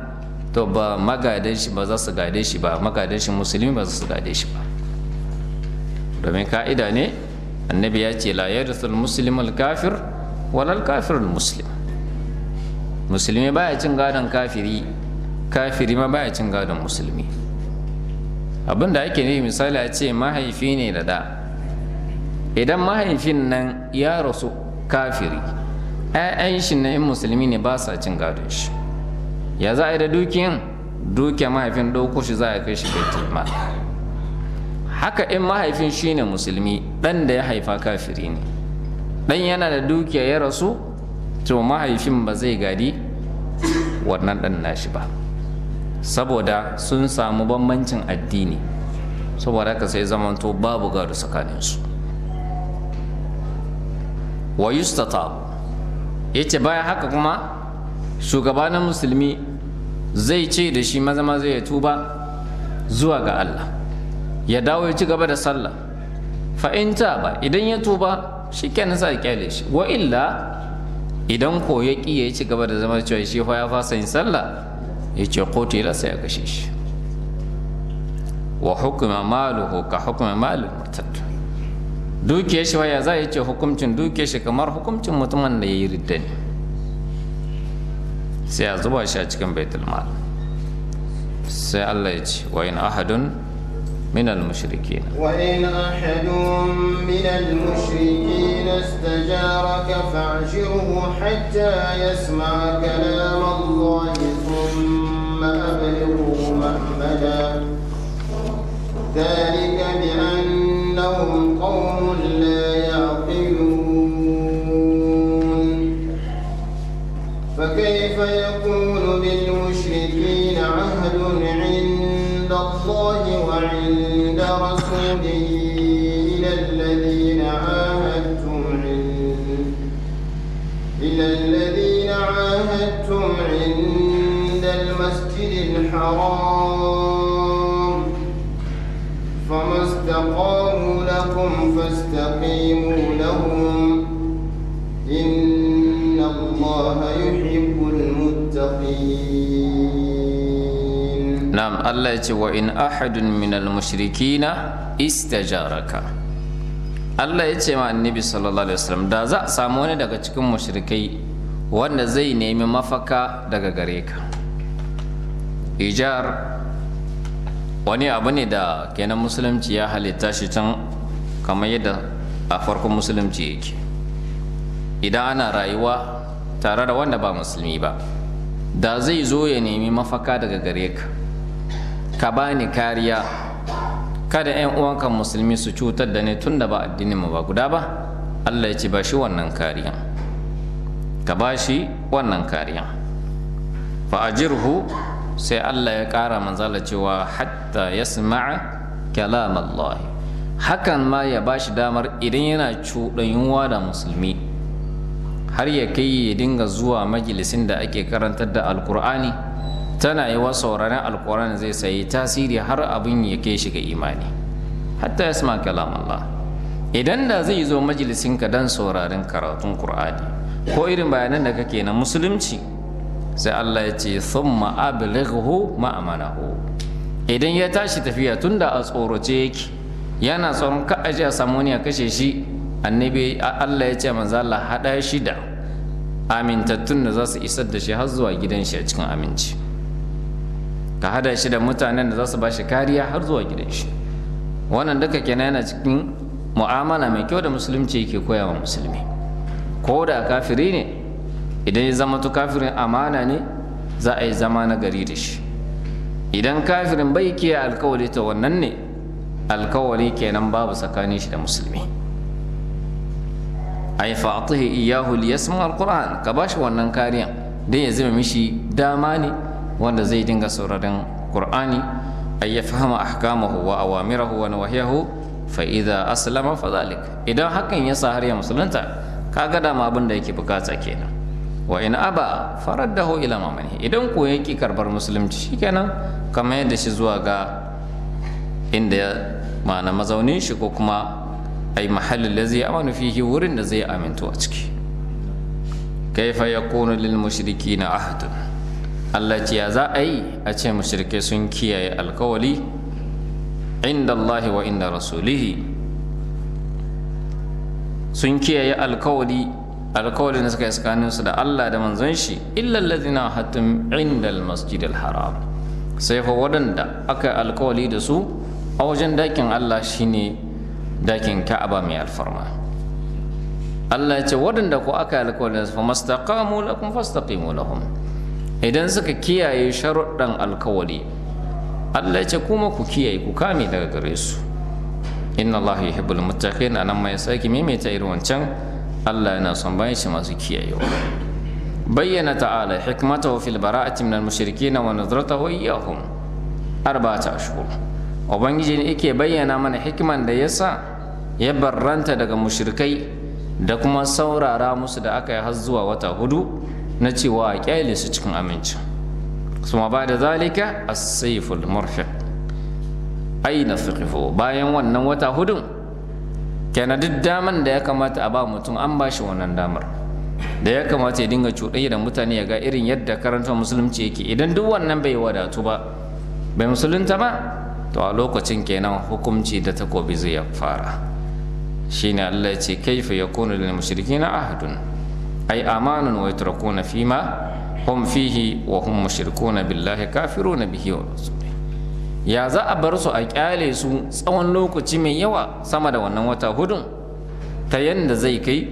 to ba magadan shi ba za su gade shi ba, magadan shi musulmi ba za su gade shi ba. Domin ka'ida ne annabi ya ce la yarithul muslimul kafir walal kafirul muslim. Musulmi baya cin gadon kafiri, kafiri ma baya cin gadon musulmi. Abinda ake nufi misali a ce mahaifi ne da da, idan mahaifin nan ya rasu kafiri, 'ya'yan shi na in musulmi ne ba sa cin gadon shi. Ya za a yi da dukiyan? Dukiya mahaifin ɗauko shi za a kai shi baitul mal. Haka in mahaifin shi ne musulmi, ɗan da ya haifa kafiri ne, ɗan yana da dukiya ya rasu, to mahaifin ba zai gadi wannan ɗan nashi ba, saboda sun samu bambancin addini. Saboda haka sai zamanto babu gado tsakaninsu. Wa yustatab, yace bayan haka kuma shugabanin musulmi zai ce da shi maza maza ya tuba zuwa ga Allah, ya dawo ya ci gaba da sallah. Fa in ba idan ya tuba shikenan sai ya kyale shi, wa illa idan ko ya ki ya ci gaba da zama cewa shi fa ya fasa yin sallah, ya ce qutila, sai ya kashe shi. Wa hukuma maluhu ka hukuma malil murtad. Dukiyar shi waya za a ce hukuncin dukiyar shi kamar hukuncin mutumin da ya yi ridda ne, sai a zuba shi a cikin baitul mal. Sai Allah ya ce wa in ahadun min al mushrikin wa in ahadun min al mushrikin istajaraka fa'shirhu hatta yasma'a kalam Allah thumma ablighu ma'mada dhalika bi أنهم قوم لا يعقلون. فكيف يكون للمشركين عهد عند الله وعند رسوله إلى الذين عاهدتم عند المسجد الحرام فما استقاموا لكم فاستقيموا لهم إن الله يحب المتقين. نعم، الله يقول وإن أحد من المشركين استجارك. Allah ya ce ma annabi sallallahu alaihi wasallam da za a samu wani daga cikin mushrikai wanda zai nemi mafaka daga gare ka. Ijar wani abu ne da kenan musulunci ya halitta shi can kamar yadda a farkon musulunci yake. Idan ana rayuwa tare da wanda ba musulmi ba, da zai zo ya nemi mafaka daga gare ka, ka bani kariya, kada 'yan uwanka musulmi su cutar da ni tun da ba addininmu ba guda ba. Allah ya ce ba shi wannan kariya, ka ba shi wannan kariya. Fa ajirhu, sai Allah ya ƙara manzala cewa hatta yasma'a kalam Allah. Hakan ma ya ba shi damar idan yana cuɗanyuwa da musulmi har ya kai ya dinga zuwa majalisin da ake karantar da alkur'ani, tana yi wa sauraron alkur'ani zai sayi tasiri har abin ya kai shi ga imani. Hatta yasma kalam Allah. Idan da zai zo majalisinka dan sauraron karatun qur'ani ko irin bayanan da kake na musulunci, sai Allah ya ce thumma ablighu ma'amanahu. Idan ya tashi tafiya tunda a tsorace yake, Yana tsoron ka aje a samu wani ya kashe shi. Annabi Allah ya ce manzo Allah hada shi da amintattun da za su isar da shi har zuwa gidan shi a cikin aminci. Ka hada shi da mutanen da za su ba shi kariya har zuwa gidan shi. Wannan duka kenan yana cikin mu'amala mai kyau da musulunci yake koya wa musulmi. Ko da kafiri ne, idan ya zama to kafirin amana ne, za a yi zama na gari da shi. Idan kafirin bai kiyaye alkawari, to wannan ne alkawari kenan babu tsakanin shi da musulmi. Ay fa'atihi iyyahu liyasma alquran, ka bashi wannan kariyan dan ya zama mishi dama ne wanda zai dinga sauraron qur'ani. Ay yafhama ahkamahu wa awamirahu wa nawahiyahu, fa idza aslama fa dhalik. Idan hakan ya sa har ya musulunta, kaga dama abin da yake bukata kenan. Wa in aba faraddahu ila mamanihi, idan ko yaki karbar musulunci, shikenan kamar yadda shi zuwa ga inda ma'ana mazaunin shi, ko kuma ay mahallin da zai amanu fihi, wurin da zai amintu a ciki. Kaifa yakunu lil mushrikina ahdun, Allah ce ya za a yi a ce mushrikai sun kiyaye alkawali inda Allah wa inda rasulihi, sun kiyaye alkawali, alkawalin da suka yi tsakanin su da Allah da manzon shi, illa allazina hatum inda almasjid haram, sai fa waɗanda aka alkawali da su a wajen dakin Allah, shine dakin Ka'aba mai alfarma. Allah ya ce waɗanda ko aka yi alkawalin su, fa mastaqamu lakum fastaqimu lahum, idan suka kiyaye sharuɗan alkawali, Allah ya ce kuma ku kiyaye, ku kame daga gare su. Inna Allah yuhibbul muttaqin, anan mai saki maimaita irin wancan, Allah yana son bayan shi masu kiyayewa. Bayyana ta'ala hikmatahu fil bara'ati minal mushrikin wa nadratahu iyyahum 4 ashhur. Ubangiji ne yake bayyana mana hikiman da yasa ya barranta daga mushrikai da kuma saurara musu da aka yi har zuwa wata 4 na cewa a kyale su cikin aminci. Suma ba da zalika as-sayful murfiq aina fiqhu, bayan wannan wata hudun kenan, duk daman da ya kamata a ba mutum an ba shi wannan damar da ya kamata ya dinga cuɗanya da mutane, ya ga irin yadda karanta musulunci yake. Idan duk wannan bai wadatu ba, bai musulunta ba, to a lokacin kenan hukunci da takobi zai fara. Shine Allah ya ce kaifa yakunu lil mushrikina ahadun ay amanun wa yatrakuna fima hum fihi wa hum mushrikuna billahi kafiruna bihi wa rasulihi. Ya za a bar su a kyale su tsawon lokaci mai yawa sama da wannan wata hudun, ta yanda zai kai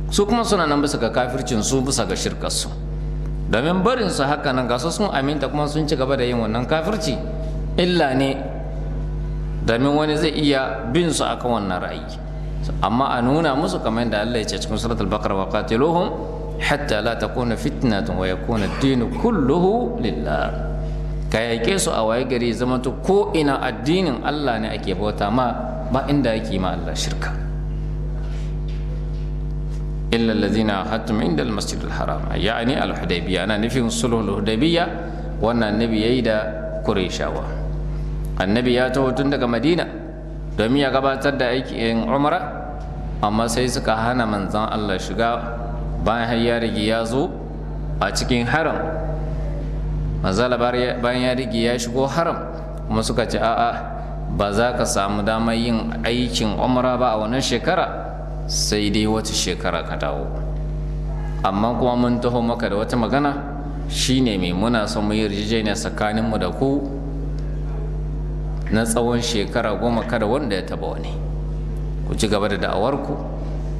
su kuma suna nan bisa ga kafircin su, bisa ga shirkar su? Domin barin su haka nan, gasu sun aminta kuma sun ci gaba da yin wannan kafirci, illa ne, domin wani zai iya bin su akan wannan ra'ayi. Amma a nuna musu kamar yadda Allah ya ce cikin suratul baqara: wa qatiluhum hatta la takuna fitnatun wa yakuna ad-din kulluhu lillah. Ka yaƙe su a waye gari zama to ko ina addinin Allah ne ake bauta ma, ba inda yake ma Allah shirka. Illa alladhina ahadtum inda al-masjid al-haram, yani al-hudaybiyya, ana nufin sulhul hudaybiyya. Wannan annabi yayi da Qurayshawa. Annabi ya taho tun daga Madina domin ya gabatar da aikin umra, amma sai suka hana manzon Allah shiga. Bayan har ya rige ya zo a cikin haram, manzala bayan ya rige ya shigo haram kuma, suka ce a'a, ba za ka samu damar yin aikin umra ba a wannan shekara, sai dai wata shekara ka dawo. Amma kuma mun taho maka da wata magana, shine mai muna son mu yi yarjejeniya tsakaninmu da ku na tsawon shekara 10, kada wanda ya taba wani. Ku ci gaba da da'awarku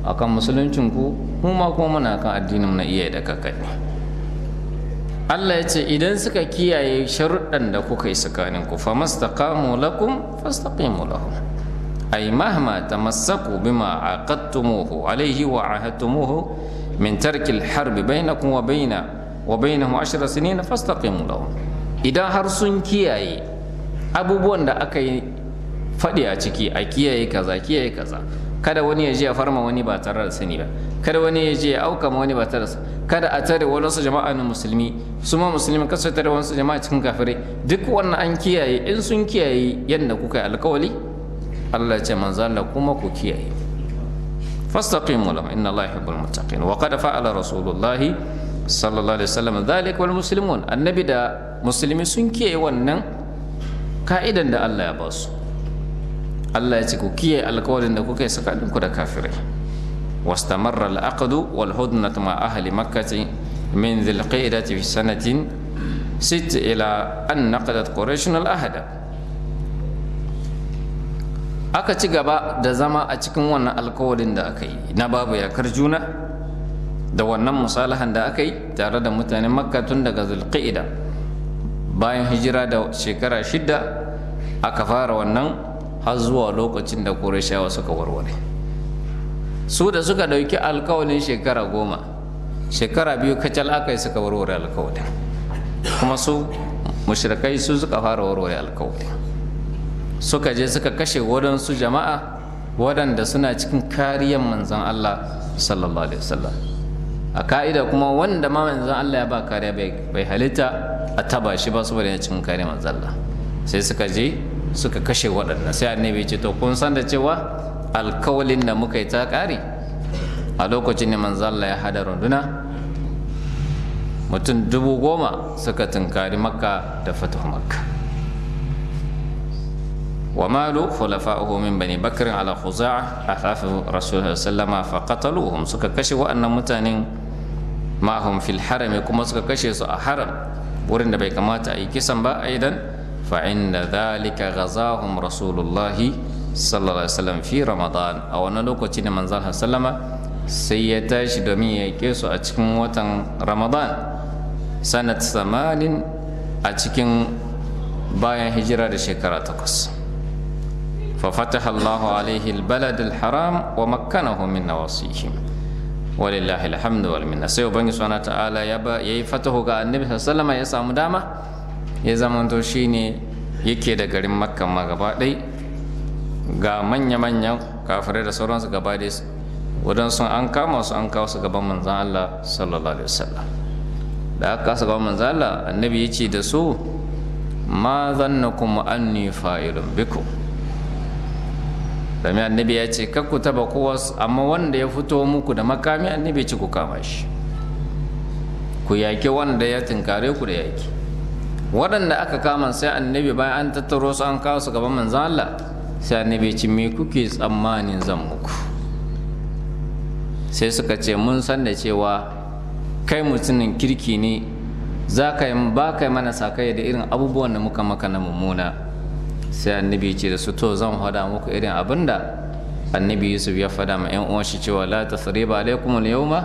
akan musuluncinku, mu ma kuma muna kan addinin na iyaye da kakanni. Allah ya ce idan suka kiyaye sharuɗan da kuka yi tsakaninku, famastaqamu lakum fastaqimu lahum, ay mahma tamassaku bima aqadtumuhu alayhi wa ahadtumuhu min tarki al-harb bainakum wa baina wa bainahum 10 sinin, fastaqimu lahum. Idan har sun kiyaye abubuwan da aka yi faɗi a ciki, a kiyaye kaza, kiyaye kaza, kada wani ya je ya farma wani ba tare da sani ba, kada wani ya je ya auka ma wani ba tare da, kada a tare wasu jama'a na musulmi, su ma musulmi kasu tare wasu jama'a cikin kafirai, duk wannan an kiyaye. In sun kiyaye yadda kuka yi alkawali, Allah ya ce manzo Allah kuma ku kiyaye, fastaqimu lahum, inna Allah yuhibbul muttaqin. Wa qad fa'ala rasulullahi sallallahu alaihi wasallam dhalik wal muslimun. Annabi da musulmi sun kiyaye wannan ka'idan da Allah ya ba su. Allah ya ce ku kiyaye alkawarin da kuka yi tsakaninku da kafirai. Wastamarra al-aqdu wal hudnatu ma ahli makkah min dhil qa'dati fi sanatin sit ila an naqadat quraish al-ahda. Aka ci gaba da zama a cikin wannan alkawarin da aka yi na babu yakar juna da wannan musalahan da aka yi tare da mutanen Makka tun daga Zulqa'ida bayan hijira da shekara 6 aka fara wannan har zuwa lokacin da Qurayshawa suka warware. Su da suka dauki alkawalin shekara 10, shekara 2 kacal aka yi suka warware alkawalin. Kuma su mushrikai su suka fara warware alkawalin. Suka je suka kashe waɗansu jama'a waɗanda suna cikin kariyar manzon Allah sallallahu alaihi wasallam. A ka'ida kuma wanda ma manzon Allah ya ba kariya bai halitta a taba shi ba saboda yana cikin kariyar manzon Allah. Sai suka je suka kashe waɗannan. Sai annabi ya ce to kun san da cewa alkawalin da muka yi ta ƙare. A lokacin ne manzon Allah ya hada runduna mutum 10,000 suka tunkari Makka da fatahu Makka. ومالوا خلفاؤه من بني بكر على خزاعة أثاث رسول الله صلى الله عليه وسلم فقتلوهم. سكا كشي وأن متانين معهم في الحرم كما سكا كشي سو حرم ورن بي كما تأي كسن با أيضا. فعند ذلك غزاهم رسول الله صلى الله عليه وسلم في رمضان. أو أن لوكوتين من زال سلم سيتاش دومي يكيسو أتكن وطن رمضان سنة 8 أتكن باين هجرة شكرة تقص. ففتح الله عليه البلد الحرام ومكنه من نواصيهم ولله الحمد والمنة. sai ubangi subhanahu ta'ala ya ba yayi fatahu ga annabi sallallahu alaihi ya samu dama ya zamanto shine yake da garin Makka ma gaba ɗai ga manya-manyan kafirai da sauransu gaba ɗai wadansu an kama su an kawo su gaban manzon Allah sallallahu alaihi wasallam. Da aka kawo su gaban manzon Allah annabi ya ce da su ma zannakum anni fa'ilun bikum. Domin annabi ya ce kakku taba kowa, amma wanda ya fito muku da makami annabi ya ce ku kama shi, ku yaƙi wanda ya tinkare ku da yaƙi. Waɗanda aka kama sai annabi bayan an tattaro su an kawo su gaban manzon Allah sai annabi ya ce me kuke tsammanin zan muku? Sai suka ce mun san da cewa kai mutumin kirki ne, za ka ba ka mana sakai da irin abubuwan da muka maka na mummuna. Sai annabi ce da su to zan faɗa muku irin abin da annabi Yusuf ya faɗa ma 'yan uwan shi cewa la tasriba alaikum al-yawma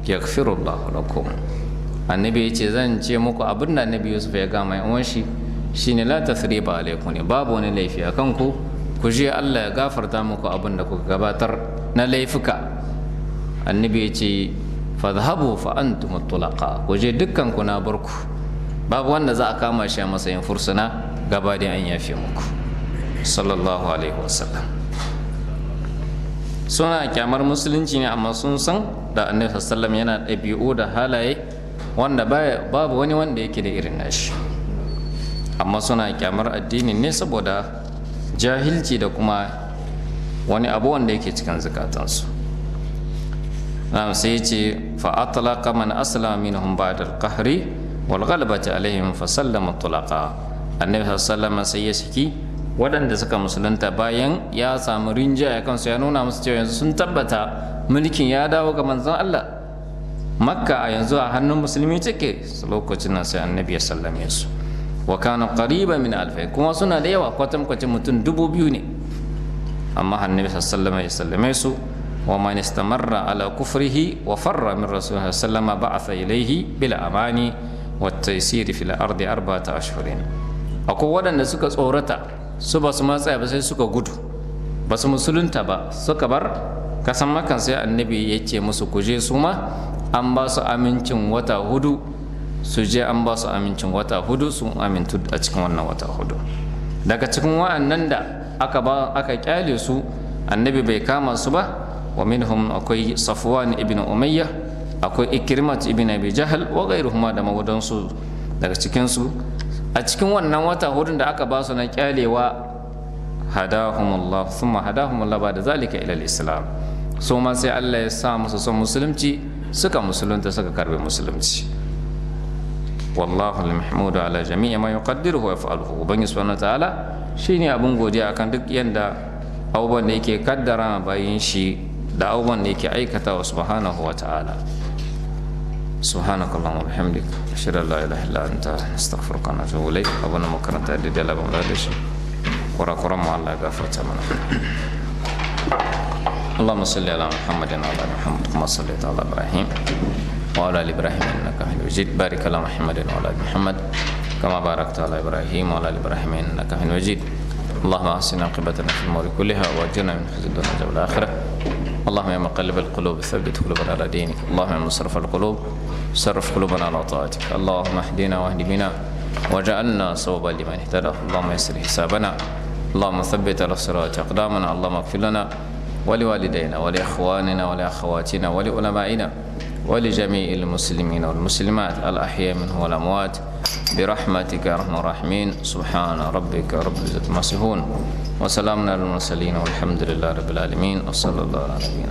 yaghfiru Allahu lakum. Annabi ya ce zan ce muku abin da annabi Yusuf ya ga ma 'yan uwan shi shine la tasriba alaikum ne, babu wani laifi a kanku, ku je Allah ya gafarta muku abin da kuka gabatar na laifuka. Annabi ya ce fadhhabu fa antum tulaqa, ku je dukkan ku na barku, babu wanda za a kama shi a matsayin fursuna, gaba da an yafe muku sallallahu alaihi wasallam. Suna kyamar musulunci ne amma sun san da annabi sallallahu yana ɗabi'u da halaye wanda babu wani wanda yake da irin nashi, amma suna kyamar addinin ne saboda jahilci da kuma wani abu wanda yake cikin zukatansu. Na'am, sai ce fa atlaqa man aslama minhum ba'da al-qahri wal ghalabati alaihim fa sallama tulaqa. Annabi sallallahu alaihi sai ya saki waɗanda suka musulunta bayan ya samu rinjaya kansu, ya nuna musu cewa yanzu sun tabbata mulkin ya dawo ga manzon Allah, Makka a yanzu a hannun musulmi take. Lokacin nan sai annabi ya sallame su. Wa kana qariban min alfai, kuma suna da yawa kwatankwacin mutum 2000 ne, amma annabi sallallahu alaihi ya sallame su. Wa man istamarra ala kufrihi wa farra min rasulillahi sallallahu alaihi ba'atha ilayhi bil amani wat taysir fil ardi 4 ashhurin. Akwai waɗanda suka tsorata su ba su matsaya ba sai suka gudu, ba su musulunta ba suka bar kasan Makan. Sai annabi ya ce musu ku je, su ma an ba su amincin wata 4, su je an ba su amincin wata 4, sun amintu a cikin wannan wata 4. Daga cikin wa'annan da aka ba aka kyale su annabi bai kama su ba, wa minhum akwai Safwan ibn Umayyah, akwai Ikrimat ibn Abi Jahl wa ghayruhuma da mawadansu daga cikin su. A cikin wannan wata 4 da aka ba su na kyalewa, hadahumullah thumma hadahumullah ba da zalika ila al-islam, su ma sai Allah ya sa musu son musulunci, suka musulunta suka karbi musulunci. Wallahu al-mahmudu ala jami'i ma yuqaddiruhu wa yaf'aluhu. Ubangi subhanahu wa ta'ala shine abun godiya akan duk yanda Abubuwan da yake kaddara bayin shi da abubuwan da yake aikata wa subhanahu wa ta'ala. سبحانك اللهم وبحمدك، أشهد أن لا إله إلا أنت، أستغفرك ونتوب إليك. أبونا مكرنتا دي دي بنغلاديش ورا كرم الله غفرت منا. اللهم صل على محمد وعلى ال محمد كما صليت على ابراهيم وعلى ال ابراهيم انك حميد مجيد. بارك على محمد وعلى ال محمد كما باركت على ابراهيم وعلى ال ابراهيم انك حميد مجيد. اللهم احسن عاقبتنا في الامور كلها واجرنا من خزي الدنيا وعذاب الاخره. اللهم يا مقلب القلوب ثبت قلوبنا على دينك. اللهم يا مصرف القلوب صرف قلوبنا على طاعتك. اللهم اهدنا واهد بنا وجعلنا صوبا لمن اهتدى. اللهم يسر حسابنا. اللهم ثبت على الصراط اقدامنا. اللهم اغفر لنا ولوالدينا ولاخواننا ولاخواتنا ولعلمائنا ولجميع المسلمين والمسلمات الاحياء منهم والاموات برحمتك يا ارحم الراحمين. سبحان ربك رب العزه عما يصفون وسلام على المرسلين والحمد لله رب العالمين وصلى الله على نبينا.